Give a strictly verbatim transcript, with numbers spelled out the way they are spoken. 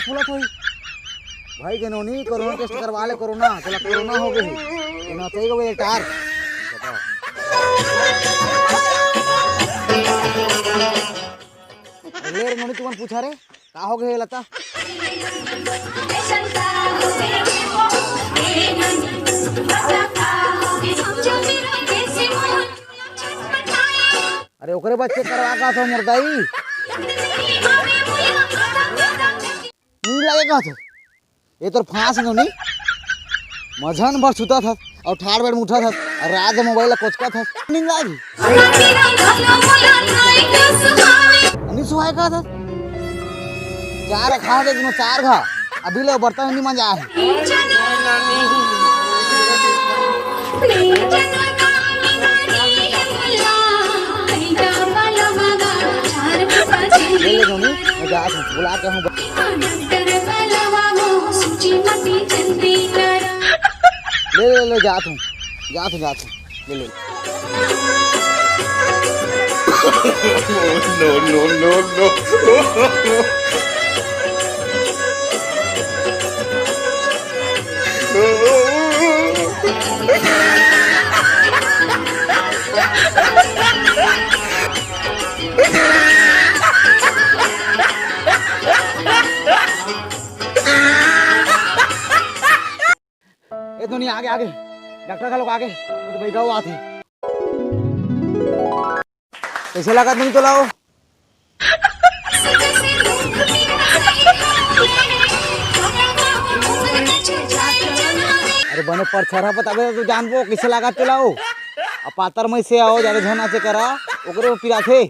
बोलत होही। भाई के नोनी, कोरोना टेस्ट करवा ले, कोरोना, तोला कोरोना हो गे हे। ये नचई हो गे टार। ले रे नोनी, तुमन पूछा रे, का हो गे हे लता? अरे ओकरे बाद चेक करवा का था मुर्दाई। नी लागे का था? ये तोर फांस नोनी। मझन भर सुता था और ठाड़ बेड़ में उठा था और रात में मोबाइल ला कोचका था। नी लागी। नी सुहाय का था? चार खा दे, चार खा। अभी ले बर्तन नी मंजा हे। ले ले नोनी, मैं जात हूँ, बुला के हूँ। ले ले ले, जात हूँ, जात हूँ, जात हूँ। ले ले। No, no, no, no। ए दुनिया आगे, आगे। डॉक्टर घलोक आगे। वो तो भाई गाँव आथे। कइसे लगा तुम तो लाओ? अरे बने परछरहा बताबे तो जानबो कइसे लगा तो लाओ। अब पातर में से आओ, जादा झन नाचे करा, ओकरे में पिराथे।